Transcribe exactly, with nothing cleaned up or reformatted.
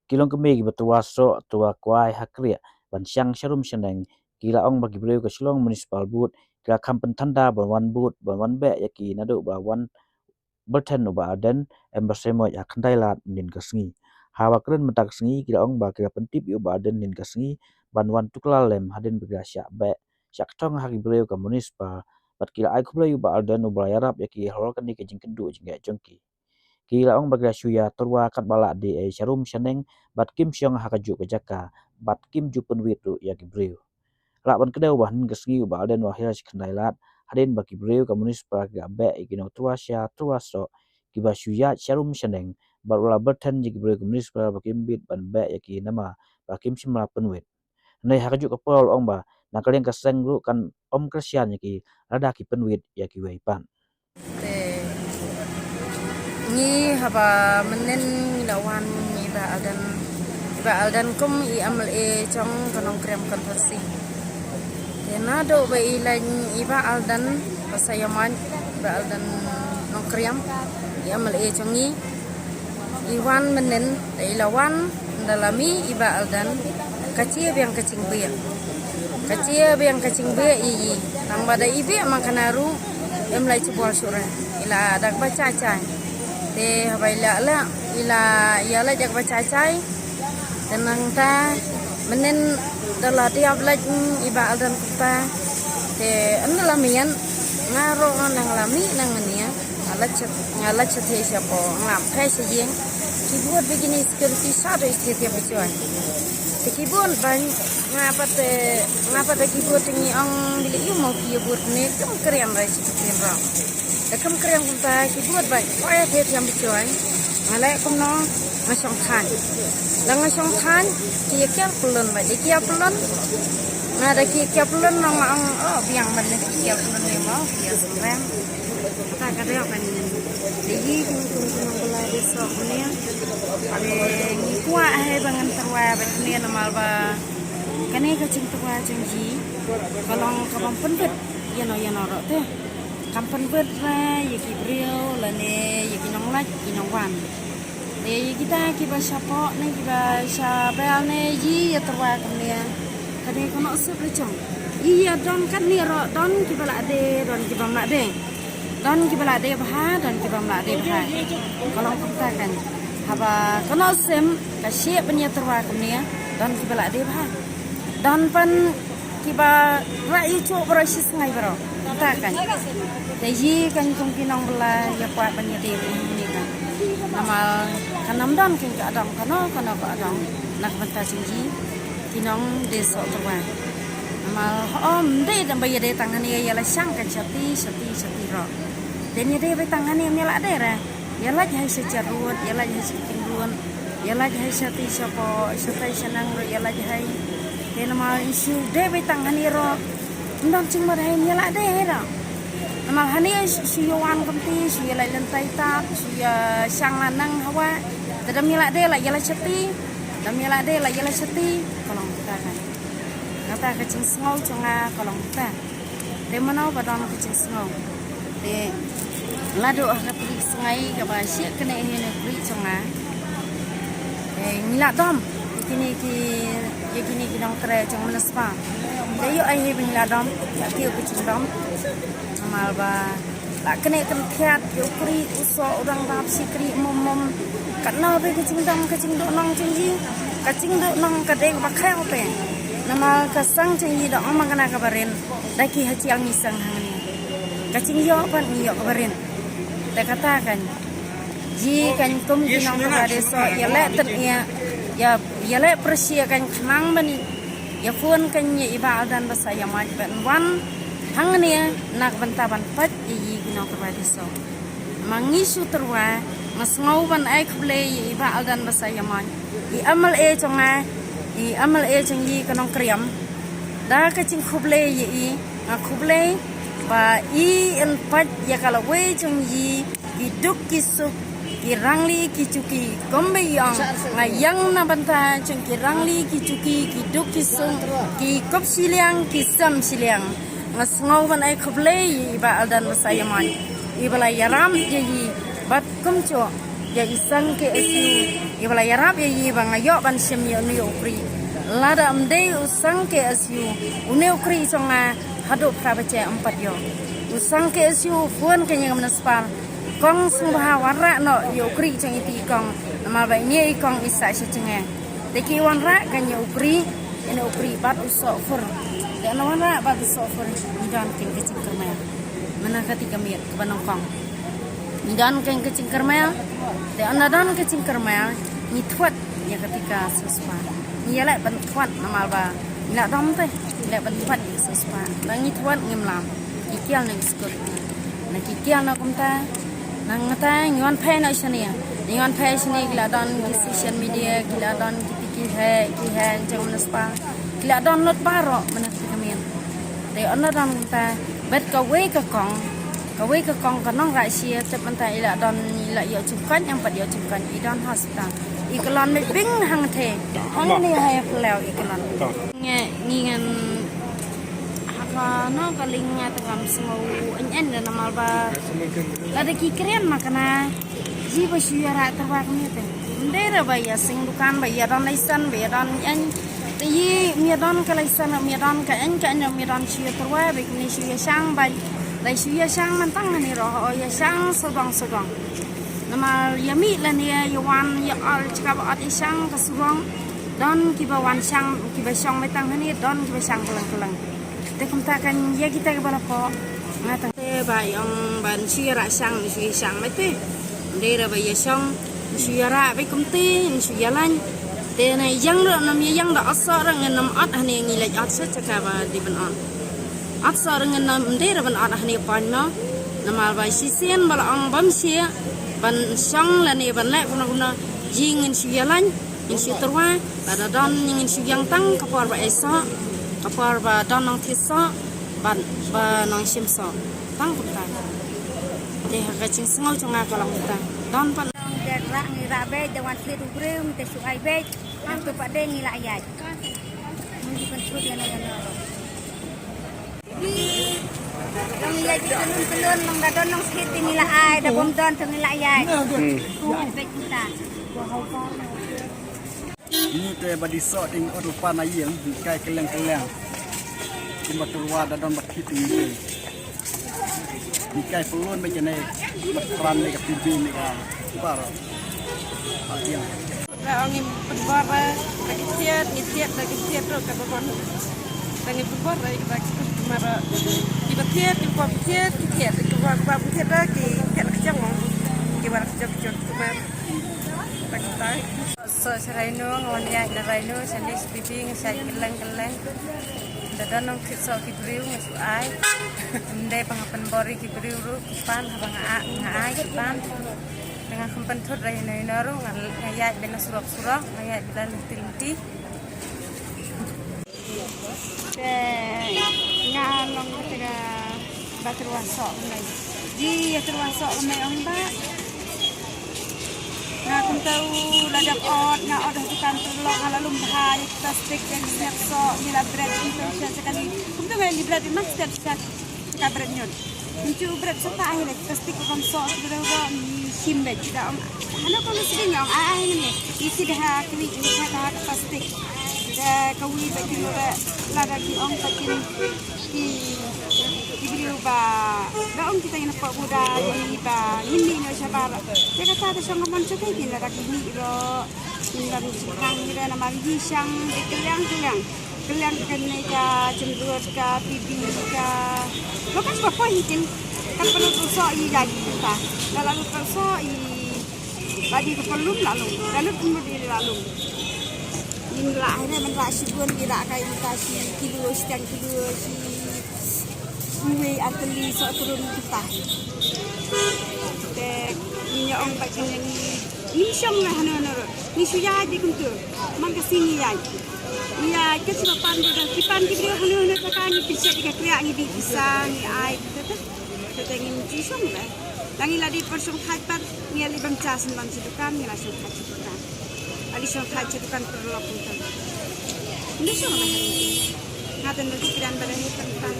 Ki longkmie kiba tyrwa soh tyrwa kwai ha kriah ban shang sharum shaneng, ki la ong ba ki briew ka Shillong Municipal Board ki la kham pynthanda ban wan bud ban wan beh ïa ki naduh ba wan byrthen u Bah Ardent em ba seh moit ha khyndai lad nin ka sngi. Haba kren mynta ka sngi ki la ong ba ki la pyntip ïa u Bah Ardent nin ka sngi ban wan tuklar lem hadien ba ki la shah beh shah kthong ha ki briew ka municipal bad ki la ai khublei ïa u Bah Ardent uba la ïarap ïa ki halor kane ka jingkynduh jingeh jong ki. Ki la ong ba ki la shu ïa tyrwa katba la dei ei sharum shaneng bad kim shong ha kajuh ka jaka bad kim ju pynwit ruh ïa ki briew. Lah ban kdew ba hynnin ka sngi u Bah Ardent u la hiar sha khyndai lad hadien ba ki briew ka municipal ki la beh ïa ki nongtyrwa sha tyrwa soh kiba shu ïaid sharum shaneng bad u la byrthen ïa ki briew ka municipal ba kim bit ban beh ïa ki namar ba kim shym la pynwit. Hynrei ha kajuh ka por u la ong ba na ka liang ka seng ruh kan ym kyrshan ïa ki lada ki pynwit ïa kiwei pat. Te ngi haba mynnin ngi la wan ïa i Bah Ardent, i Bah Ardent kum i MLA jong ka Nongkrem constituency. Te naduh ba i leit i Bah Ardent ba sa ïa mad, i Bah Ardent Nongkrem, i MLA jong ngi, i wan mynnin, te i la wan ynda la mih i Bah Ardent, ka jia biang ka jingbiang. Ka jia biang ka jingbiang ïa i. Tang ba da i biang ma kane ruh, im leit shu bol shuh re. I la da kaba jai jai. Te haba i la leit, i la ïa leit da kaba jai jai. Te nangta mynnin da la dep leit i Bah Ardent kumta. Te ynda la mih nga ruh nang la mih nangne. Nga leit sha, nga leit sha thiah shapoh, nga phai sha ïing. Ki bud ba kine security sha dei sha thiah ba joi. Te ki bud ba nga pat, nga pat ki bud ngi ong bili ïu mo ki bud ne kam kren rai sha ki ro. Te kam kren kumta ki bud ba oi thiah thiah ba joi. Nga leh kumno nga shong khan. La nga shong khan ki ïa kiar pylon ba ïa kiar pylon. Nga da ki ïa kiar pylon nong nga ong oh biang ban ne ki ïa kiar pylon ne mo ki ïa sumrem. Kata ka dei kan ngi. Te ngi kum kum kum ba la dei soh kumne. Te ngi kwah hi ba ngan tyrwa bad kumne namar ba kane ka jingtyrwa jong ngi ka long ka bym pynbit ïano ïano ruh te. Kam pynbit re ïa ki briew lane ïa ki nonglait ki nongwan. Te ïa kita kiba shapoh ne kiba sha bel ne ïa tyrwa kumne. Kane ka noh shuh re jong. Ïa don katne ruh don kiba la dei don kiba ym la dei. Don kiba la dei bha, don kiba ym la dei bha. Ka long kumta kan. Haba ka noh shuh ka shah ban ïa tyrwa kumne, don kiba la dei bha. Don pat kiba rah ïa u baroh shi sngi baroh. Kumta kan. Te ïa kan kum ki nong ba la ïa kwah ban ïa dei kumne kan. Namar kan ym don kin ka dong kano kano ka dong. Na ka bynta jong ngi ki nong dei soh tyrwa. Namar hooid ym dei dang ba ïa dei tang hangne ïa la shang kan shati shati shati ruh. Te ïa dei ba tang hangne ym ïa la dei re. Ïa lait hai sha jarud, ïa lait hai sha kinrud, ïa lait hai shati shapoh, shatai shanang ruh ïa lait hai. Te namar issue dei ba tang hangne ruh. Ym don jingmut hai ym ïa la dei hai ruh. Namar hangne shu ïa wan kumti, shu ïa lait lyntai tap, shu ïa shang la nang hawa. Te da ym ïa la dei la ïa la shati. Da ym ïa la dei la ïa la shati, ka long kata kan. Kata ka jingsngew jong nga ka long kata. Te mano ba don ka jingsngew. Te la duh ha ka tarik sngi kaba shih kane hi ne tarik jong nga. Te ngi la dom ïa kine ki, ïa kine ki nongtrei jong municipal. Te ïoh ai hi ba ngi la dom ïa ki ka jingdom. Namar ba la kane kan thiat ïa u kri u soh u dang dap shi kri mum mum. Katno ba ka jingdom ka jingduh nong jong ngi. Ka jingduh nong ka dei ba khaw te. Namar ka sang jong ngi da ong ma kane kaba rin. Da ki ha jiang ngi sang hangne. Ka jingïoh pat ngi ïoh kaba rin. Te kata kan. Ïa kan kum ki nong kaba dei soh ïa leh tet ïa. Ïa, ïa leh pyrshah kan khnang ban ïa phone kan ïa i Bah Ardent ba sa ïa mad ban wan hangne na ka bynta ban peit ïa ki nong kaba dei soh. Ma ngi shu tyrwa, nga sngew ban ai khublei ïa i Bah Ardent ba sa ïa mad. I MLA jong nga, i MLA jong ngi ka Nongkriam. Da ka jingkhublei ïa i, nga khublei ba i yn peit ïa ka lawei jong ngi, ki duk ki suk, ki rangli ki juki, kumba i ong, nga ïeng na bynta jong ki rangli ki juki, ki duk ki suk, ki kup shiliang, ki sem shiliang. Nga sngew ban ai khublei ïa i Bah Ardent ba sa ïa mad. I ba la ïarap ïa i bad kumjuh Ïa i sang K S U, ïa ba la ïarap ïa i ba nga ïoh ban shim ïa une u kri. Lada ym dei u sang K S U, une u kri jong nga haduh phra baje ym pat ïoh. U sang K S U u phone kein ïa ka municipal. Kong sngewbha wanrah noh ïa u kri jong iti i kong. Namar ba ine i kong i sah sha jingeh. Te ki wanrah kein ïa u kri, ïa une u kri bad u sohphur. Te ynda wanrah bad u sohphur, ngi don kein ka jingkyrmen. Mynta kati ka miet kaba nyngkong. Ngi don kein ka jingkyrmen, te ynda don ka jingkyrmen, ngi thwet ïa kati ka siewspah. Ngi ïaleh ban thwet namar ba ngi la dom te, ngi leh ban thwet ïa ka siewspah. Ba ngi thwet ngim lam. Ki kial na ki security. Na ki kial na kumta. Nangta ngi wan phai na shane. Ngi wan phai shane ki la don ki social media, ki la don ki tiki he, ki he, jong municipal. Ki la don lut baroh, mynta ka miet. Te ynda don kumta, bad kawei ka kong, kawei ka kong ka nongrah shia, te mynta i la don, i la ïoh jingkoit, ym pat ïoh jingkoit, i don hospital. I kyllon met bing hangtei. Hangne ha ïa phyllaw i kyllon. Ngi, ngi ngan, ha kano ka liang nga te ngam sngew ïeng ïeng da namar ba lada ki kren ma kane. Ji ba shu ïarah tyrwa kumne te. Ym dei re ba ïa seng dukan, ba ïa don license, ba ïa don ïeng. Te ïa ym ïa don ka license, ym ïa don ka ïeng, ka ïeng ym ïa don shu ïa tyrwa, ba kumne shu ïa shang ba. Ba shu ïa shang man tang hangne ruh, o ïa shang sawdong sawdong. Namar ïa mih lane ïa wan ïa ol jaka ba ot ïa shang ka surok. Don kiba wan shang, kiba shong mai tang hangne, don kiba shang kylleng kylleng. Te kumta kan ïa kita kiba la pok. Nga tang te ba ïong ban shu ïarah shang, shu ïa shang mai te. Ym dei re ba ïa shong, shu ïarah ba kumte, shu ïa lain. Te na ïang ruh nam ïa ïang da ot soh ruh ngan nam ot hangne ngi leit ot soh jaka ba dei ban ot. Ot soh ruh ngan nam ym dei re ban ot hangne pon mo. Namar ba shisien ba la ong bym shah ban shong lane ban leh kumno kumno. Ji ngin shu ïa lain. Ngin shu tyrwa, lada don ngin shu ïeng tang ka por ba ai soh, ka por ba don nongthied soh, bad ba nongshim soh. Tang kumta. Te ha ka jingsngew jong nga ka long kumta. Don pat. Nong dei rah ngi rah beit, da wan thied u briew, ngi te shu ai beit, nangtu pat de ngi la ïaid. Ngi pynthut ïano ïano. Long ïaid ki tylun tylun, long da don nongthied te ngi la ai, da bym don te ngi la ïaid. Beit kumta. Ngi te ba dei soh te ngi ot lypa na ïing, ngi kai kylleng kylleng. Kumba tyrwa da don ba thied te ngi ïeng. Ngi kai pyllun beit jane, ba tran ne ka P B ne ka baroh. Ba ïeng. Ba ong ngi pynbor da ki thied, ngi thied da ki thied ruh kaba bun. Da ngi pynbor da ki ba ki kumar. Ki ba thied, ki ba thied, ki thied, ki ba ba thied da ki thied da ki jong. Ki ba da ki jong ki jong ki kumar. Ba ki tai. Soh sha Raino, nga wan ïaid na Raino, shane sha P B nga shait kylleng kylleng. Da don nongthied soh ki briew nga shu ai. Ym dei ba nga pynbor ïa ki briew ruh, ki pan haba nga ai, nga ai ki pan. Te nga khlem pynthut re ïano ïano ruh, nga, nga ïaid beit na surok surok, nga ïaid beit na lynti lynti. Te nga long kata ka ba tyrwa soh kumne. Ji ïa tyrwa soh kumne ong ba. Nga kumta u la dep ot, nga ot ha dukan paralok, nga la lum bha ïa ki plastik ïa ki sniap soh, ngi la bret kumta u sha kane. Kumta nga ïa bret ïa ma stet stet. Ka bret ñiut. Ngi ju bret sata hi leh plastik u ban soh ki briew ba ngi shim beit da ong. Hano ka ngi sdang ong ai ai ngi. Ngi sdang ha kwi ngi ha ka plastik. Da ka wi ba ki lura lada ki ong ba ki ki ki briew ba da ong kita ngin pok buda ngi ba ngin mih ñiut shabar. Te kata da shong ka mon sha ki lada ki mih ro. Ngin lam shang ngi da namar ngi shang de kylliang kylliang. Kylliang kane ka jemrut ka P B ka. Lo ka spa poi hi kin. Kan perlu tu so i jadi kita. Kalau lu tu so i badi tu perlu la lu. Lalu perlu di la lu. Ngin la hai man la shibun di la kai kita shi kilo shi tan kilo shi. Uwe ateli so turun kita. Te ngin ong ba kane ngi shong la hano hano. Ngi shu ïaid di kumtu. Man ka sngi ngi ïaid. Ngi ïaid ka shu pan da ki pan ki briew hano hano ka ka ngi pinchet ka kriah ngi bi pisa ngi ai kumtu. Te ngin shu shong la. Ngi la di por shong thait pat ngi la di bam cha shen bam sha dukan ngi la shong thait sha dukan. Ali shong thait sha dukan paralok kumtu. Ngi shong la. Nga te ngi kiran ba la hi pan pan.